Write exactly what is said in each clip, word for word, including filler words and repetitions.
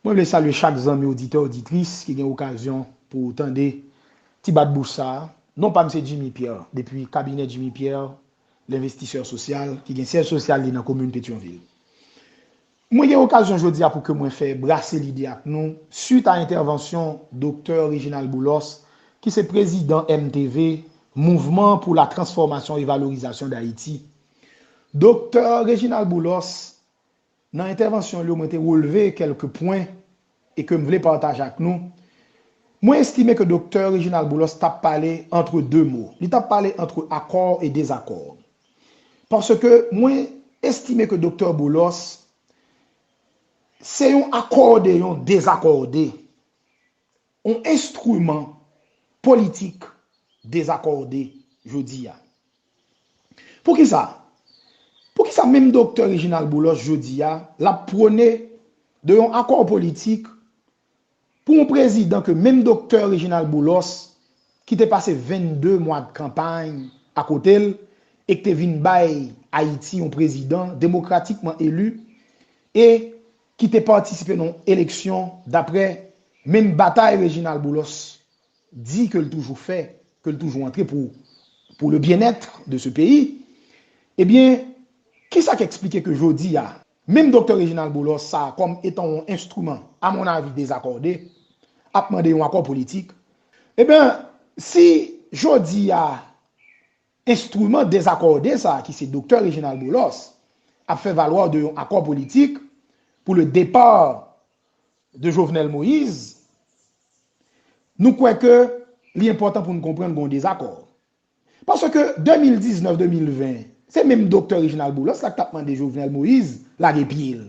Mwen vle salye chak zanmi oditè, oditris ki gen okazyon pou tande ti bat bouch sa a. Non pa m se Jimmy Pierre, depi kabinè Jimmy Pierre, lenvestisè sosyal, ki gen syèj sosyal li nan komin Petyonvil. Mwen gen okazyon jodi a pou ke mwen fè brase lide ak nou swit a entèvansyon Doktè Reginald Boulos, ki se prezidan M T V, Mouvman pour la Transformation et Valorisation d'Haïti. Doktè Reginald Boulos, nan entèvansyon li yo, mwen te relve kèlke pwen e ke m vle pataje ak nou. Mwen estime ke Doktè Reginald Boulos t ap pale entre deux mots. Li t ap pale entre accord et désaccord. Paske mwen estime ke Doktè Boulos se yon akòde, yon dezakòde, yon enstriman politik dezakòde jodi a. Poukisa? Poukisa menm Doktè Reginald Boulos jodi a, l ap pwone de yon akò politik pou yon prezidan ke menm Doktè Reginald Boulos, ki te pase vennde mwa de kanpay akote l e ki te vin bay Ayiti yon prezidan demokratikman eli e ki te patisipe nan yon eleksyon, daprè menm batay Reginald Boulos di ke l toujou fè, ke l toujou antre pou, pour le bien-être de ce pays, ebyen, kisa k eksplike ke jodi a, menm Doktè Reginald Boulos sa a, kòm etan yon enstriman, à mon avis, dezakòde, ap mande yon akò politik? Ebyen, si jodi a, enstriman dezakòde sa a, ki se Doktè Reginald Boulos, ap fè valwa de yon akò politik pour le départ de Jovenel Moïse, nou kwè ke li enpòtan pou nou konprann gen yon dezakò. Paske de mil diznèf, de mil ven, se menm Doktè Reginald Boulos la ki t ap mande Jovenel Moïse lage pye l.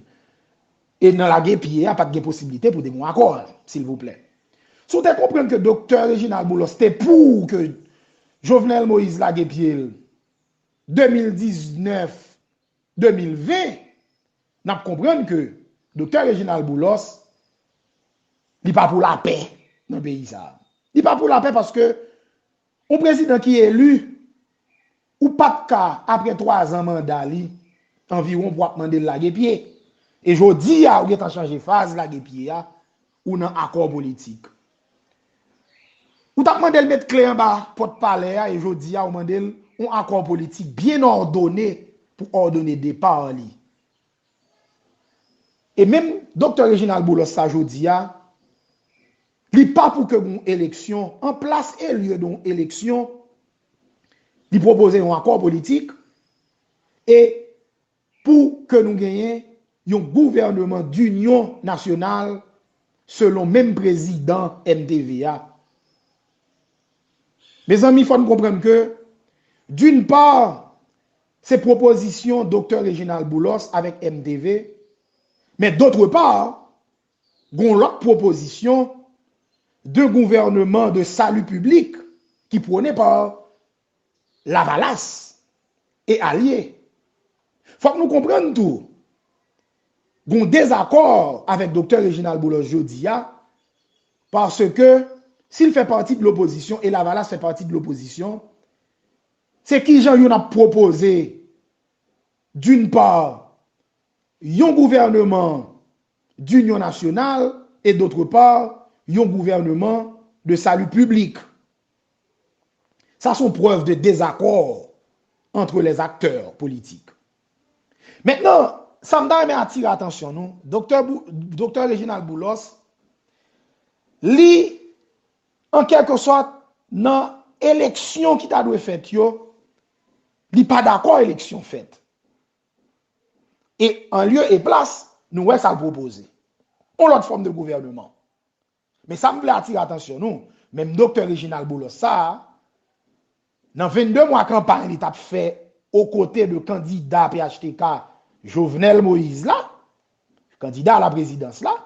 E nan lage pye a, pa t gen posiblite pou te gen yon akò, silvouplè. Si w te konprann ke Doktè Reginald Boulos te pou ke Jovenel Moïse lage pye l de mil diznèf, de mil ven, n ap konprann ke Doktè Reginald Boulos, li pa pou lapè nan peyi sa a. Li pa pou lapè paske yon prezidan ki eli, ou pa t ka, apre twa zan manda li, anviwon, pou w ap mande l lage pye. E jodi a, ou gentan chanje faz lage pye a, ou nan akò politik. Ou t ap mande l met kle anba pòt palè a, e jodi a, ou mande l yon akò politik byen òdone pou òdone depa li. E menm Doktè Reginald Boulos sa jodi a, li pa pou ke gen yon eleksyon, an plas e lye de yon eleksyon, li pwopoze yon akò politik, e pou ke nou genyen yon gouvèneman d'inyon nasyonal selon menm prezidan M T V a. Mezanmi, fò n konprann ke, d'une part, se pwopozisyon Doktè Reginald Boulos avèk M T V, men d'autre part, gon lòt pwopozisyon de gouvèneman de sali piblik ki pwone pa Lavalas e alye. Fòk nou konprann tou, gon dezakò avèk Doktè Reginald Boulos jodi a, paske si l fè pati de lopozisyon e Lavalas fè pati de lopozisyon, se kijan youn ap pwopoze, d'une part, yon gouvèneman d'inyon nasyonal e, d'autre part, yon gouvèneman de sali piblik. Sa se yon prèv de dezakò entre les acteurs politiques. Mentnan, sa m ta renmen atire atansyon nou, Doktè Bou-, Doktè Reginald Boulos, li, an kèlkesòt, nan eleksyon ki ta dwe fèt yo, li pa dakò eleksyon fèt. E an lye e plas, nou wè sa l pwopoze. Yon lòt fòm de gouvèneman. Men sa m vle atire atansyon nou, menm Doktè Reginald Boulos sa a, nan vennde mwa kanpay li t ap fè okote de kandida P H T K Jovenel Moïse la, kandida a la prezidans la,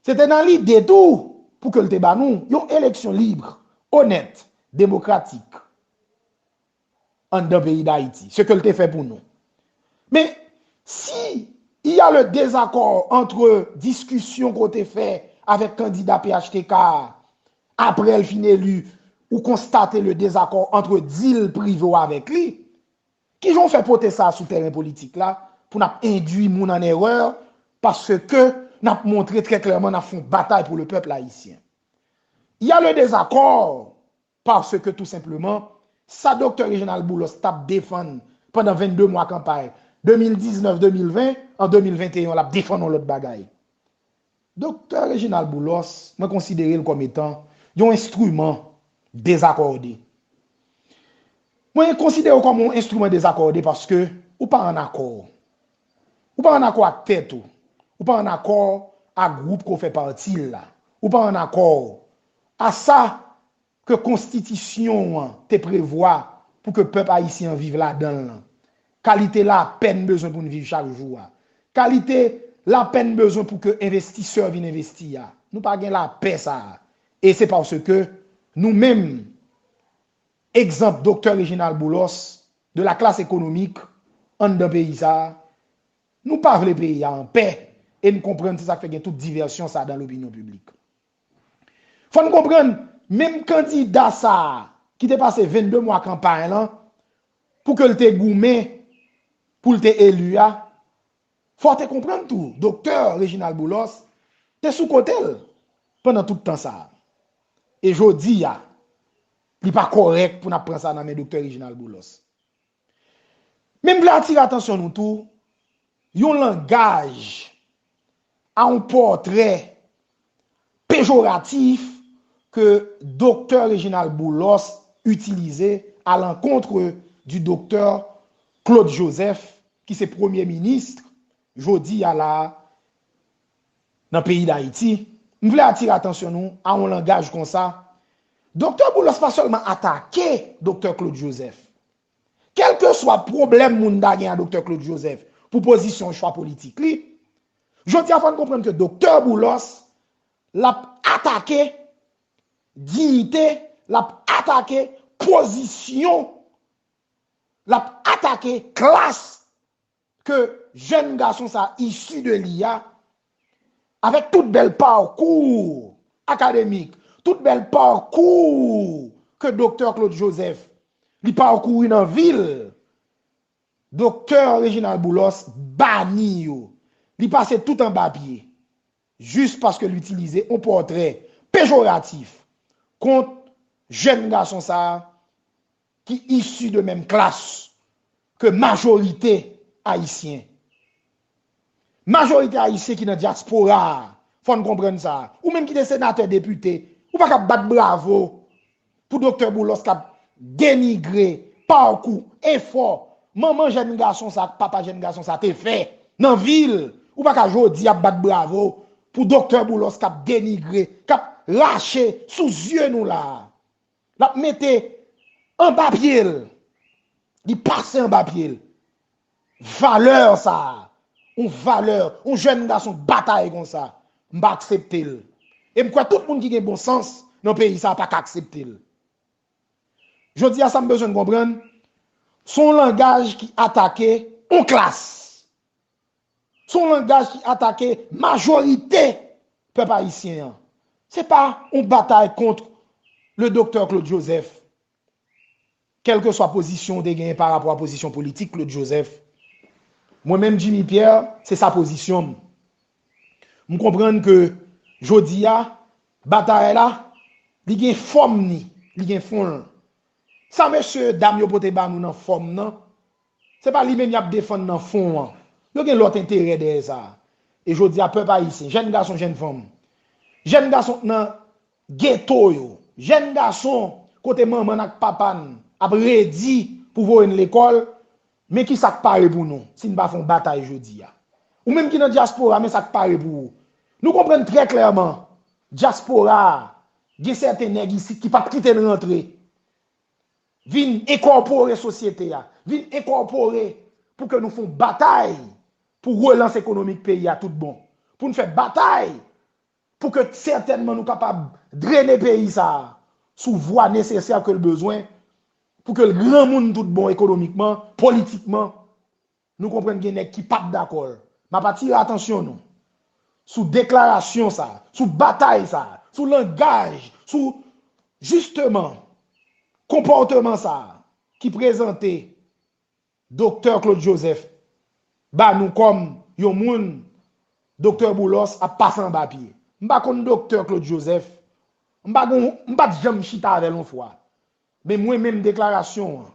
se te nan lide tou pou ke l te ba nou yon eleksyon lib, onèt, demokratik anndan peyi Dayiti, ce que l te fè pou nou. Men, si il y a le désaccord entre diskisyon ke w te fè avèk kandida P H T K a, apre l fin eli, ou konstate le désaccord entre deal prive w avèk li, kijan w fè pote sa sou tèren politik la pou n ap endui moun an erè, paske n ap montre trè klèman n ap fè yon batay pou le pèp ayisyen. Il y a le désaccord parce que tout simplement, sa Doktè Reginald Boulos t ap defann pandan vennde mwa kanpay, de mil diznèf, de mil ven, an de mil venteyen, l ap defann yon lòt bagay. Doktè Reginald Boulos, mwen konsidere l kòm etan yon enstriman dezakòde. Mwen konsidere w kòm yon enstriman dezakòde paske ou pa ann akò. Ou pa ann akò ak tèt ou. Ou pa ann akò ak gwoup ke w fè pati l la. Ou pa ann akò a sa ke konstitisyon an te prevwa pou ke pèp ayisyen an viv ladan l lan. Kalite lapè n bezwen pou n viv chak jou a. Kalite lapè n bezwen pou ke envestisè vin envesti a. Nou pa gen lapè sa a. E se paske nou menm, egzanp, Doktè Reginald Boulos, de la classe économique anndan peyi sa a, nou pa vle peyi a an pè e n konprann se sa k fè gen tout divèsyon sa a dan lopinyon piblik. Fò n konprann, menm kandida sa a ki te pase vennde mwa kanpay lan pou ke l te goumen pou l te eli a, fò w te konprann tou, Doktè Reginald Boulos te sou kote l pandan tout tan sa a. E jodi a, li pa kòrèk pou n ap pran sa nan men Doktè Reginald Boulos. Men m vle atire atansyon nou tou, yon langaj a yon pòtrè pejoratif ke Doktè Reginald Boulos itilize à l'encontre du Doktè Claude Joseph, ki se premye minis jodi a la a nan peyi Dayiti. M vle atire atansyon nou a yon langaj konsa. Doktè Boulos pa sèlman atake Doktè Claude Joseph. Kèlkeswa pwoblèm moun ta gen a Doktè Claude Joseph pou pozisyon chwa politik li, jodi a fò n konprann ke Doktè Boulos l ap atake diyite, l ap atake pozisyon, l ap atake klas ke jèn gason sa isi de li a, avèk tout bèl pakou akademik, tout bèl pakou ke Doktè Claude Joseph li pakouri nan vi l, Doktè Reginald Boulos bani yo. Li pase tout anba pye. Jis paske l itilize yon pòtrè pejoratif kont jèn gason sa a ki isi de menm klas ke majorite ayisyen. Majorite ayisyen ki nan dyaspora a, fò n konprann sa. Ou menm ki te senatè, depite, ou pa ka bat bravo pou Doktè Boulos k ap denigre pakou, efò manman jèn gason sa ak papa jèn gason sa te fè nan vi l. Ou pa ka jodi ap bat bravo pou Doktè Boulos k ap denigre, k ap rache sou zye nou la a. L ap mete anba pye l. Li pase anba pye l. Valè sa a, yon valè, yon jèn gason batay konsa, m pa aksepte l. E m kwè tout moun ki gen bon sans nan peyi sa a pa ka aksepte l. Jodi a, sa m bezwen n konprann, se yon langaj ki atake yon klas. Se yon langaj ki atake majorite pèp ayisyen an. Se pa yon batay kont le Doktè Claude Joseph, kèlkeswa pozisyon w te genyen pa rapò a pozisyon politik Claude Joseph. Mwen menm, Jimmy Pierre, se sa pozisyon m. M konprann ke jodi a, batay la, li gen fòm ni, li gen fon l. Sa mesye dam yo pote ba nou nan fòm nan, se pa li menm y ap defann nan fon an. Yo gen lòt enterè dèyè sa. E jodi a, pèp ayisyen, jèn gason, jèn fanm, jèn gason k nan geto yo, jèn gason kote manman n ak papa n ap redi pou voye n lekòl, men ki sa k pare pou nou si n pa fè yon batay jodi a? Ou menm ki nan dyaspora, men sa k pare pou ou. Nou konprann trè klèman, dyaspora a, gen sèten nèg isit ki p ap kite n rantre. Vin enkòpore sosyete a, vin enkòpore pou ke nou fè yon batay pou relans ekonomik peyi a tout bon. Pou n fè batay pou ke sètènman nou kapab drene peyi sa a sou vwa nesesè ke l bezwen pou ke l granmoun tout bon ekonomikman, politikman. Nou konprann gen nèg ki p ap dakò l. M ap atire atansyon nou sou deklarasyon sa, sou batay sa, sou langaj, sou jisteman konpòteman sa ki prezante Doktè Claude Joseph ba nou kòm yon moun Doktè Boulos ap pase anba pye. M pa konn Doktè Claude Joseph. M pa gon, m pa t janm chita avè l yon fwa. Men mwen menm deklarasyon an,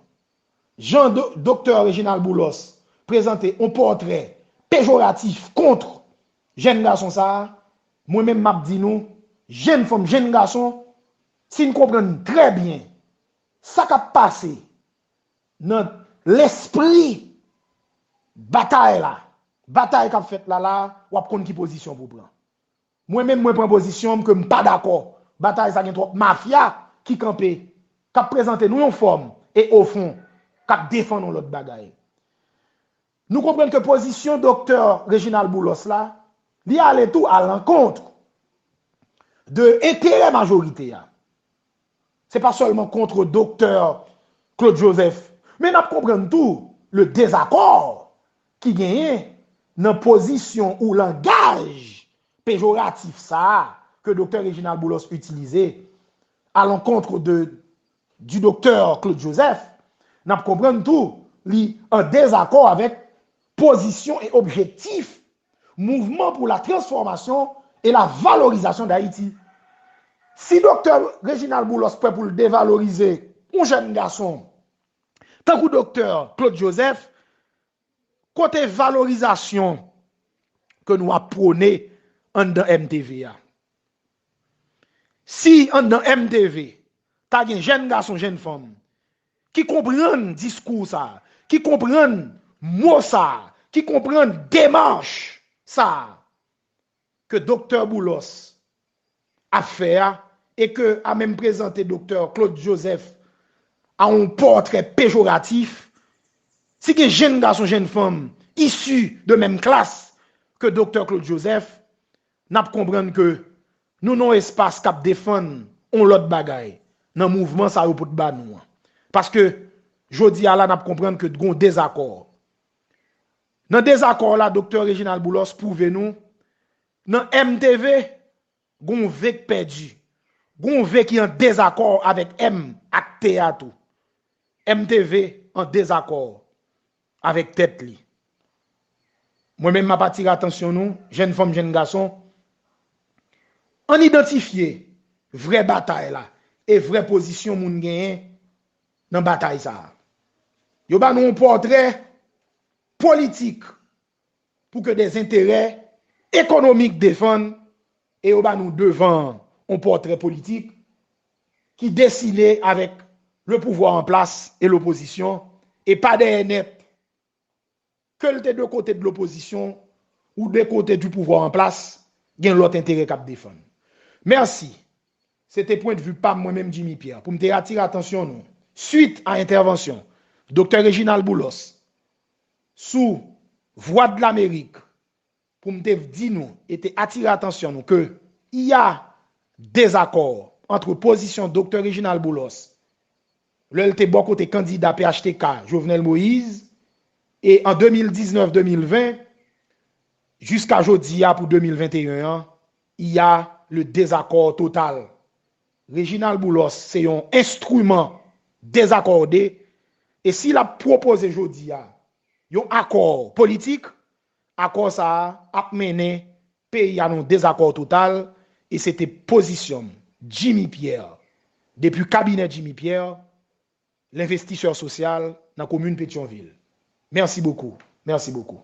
jan do, Doktè Reginald Boulos prezante yon pòtrè pejoratif kont jèn gason sa a, mwen menm m ap di nou, jèn fanm, jèn gason, si n konprann trè byen sa k ap pase nan lespri batay la, batay k ap fèt la la, w ap konn ki pozisyon pou w pran. Mwen menm, mwen pran pozisyon m ke m pa dakò. Batay sa gen twòp mafya ki kanpe, k ap prezante nou yon fòm e ofon, k ap defann yon lòt bagay. Nou konprann ke pozisyon Doktè Reginald Boulos la, li ale tou a lankont de enterè majorite a. Se pa sèlman kont Doktè Claude Joseph, men n ap konprann tou le dezakò ki genyen nan pozisyon ou langaj pejoratif sa a ke Doktè Reginald Boulos itilize à l'encontre de, du Doktè Claude Joseph. N ap konprann tou li an dezakò avèk pozisyon e objektif Mouvement pour la Transformation et la Valorisation d'Haïti. Si Doktè Reginald Boulos prè pou l devalorize yon jèn gason tankou Doktè Claude Joseph, kote valorizasyon ke nou ap pwone anndan M T V a? Si anndan M T V ta gen jèn gason, jèn fanm ki konprann diskou sa a, ki konprann mo sa a, ki konprann demach sa a ke Doktè Boulos ap fè a, e ke a menm prezante Doktè Claude Joseph a yon pòtrè pejoratif, si gen jèn gason, jèn fanm isi de menm klas ke Doktè Claude Joseph, n ap konprann ke nou nan yon espas k ap defann yon lòt bagay nan mouvman sa yo pot ba nou an. Paske jodi a la, n ap konprann ke gon dezakò. Nan dezakò la, Doktè Reginald Boulos pwouve nou, nan M T V, gon V k pèdi. Gon V ki an dezakò avèk M ak T a tou. M T V an dezakò avèk tèt li. Mwen menm, m ap atire atansyon nou, jèn fanm, jèn gason, ann idantifye vrè batay la e vrè pozisyon moun genyen nan batay sa a. Yo ba nou yon pòtrè politik pou ke de enterè ekonomik defann, e yo ba nou devan yon pòtrè politik ki desine avèk le pouvoir en place et l'opposition, e pa dèyè nèt, ke l te de kote de lopozisyon ou de kote du pouvoir en place, gen lòt enterè k ap defann. Mèsi. Se te pwennvi pa m, mwen menm, Jimmy Pierre, pou m te atire atansyon nou, swit a entèvansyon Doktè Reginald Boulos sou Vwadlamerik, pou m te di nou e te atire atansyon nou ke y a dezakò ant pozisyon Doktè Reginald Boulos lè l te bò kote kandida P H T K Jovenel Moïse, e an de mil diznèf, de mil ven, jiska jodi a pou de mil venteyen an, y a le dezakò total. Reginald Boulos se yon enstriman dezakòde, e si l ap pwopoze jodi a yon akò politik, akò sa a ap mennen peyi a nan yon dezakò total, e se te pozisyon m, Jimmy Pierre, depi kabinè Jimmy Pierre, lenvestisè sosyal nan komin Petyonvil. Mèsi bokou. Mèsi bokou.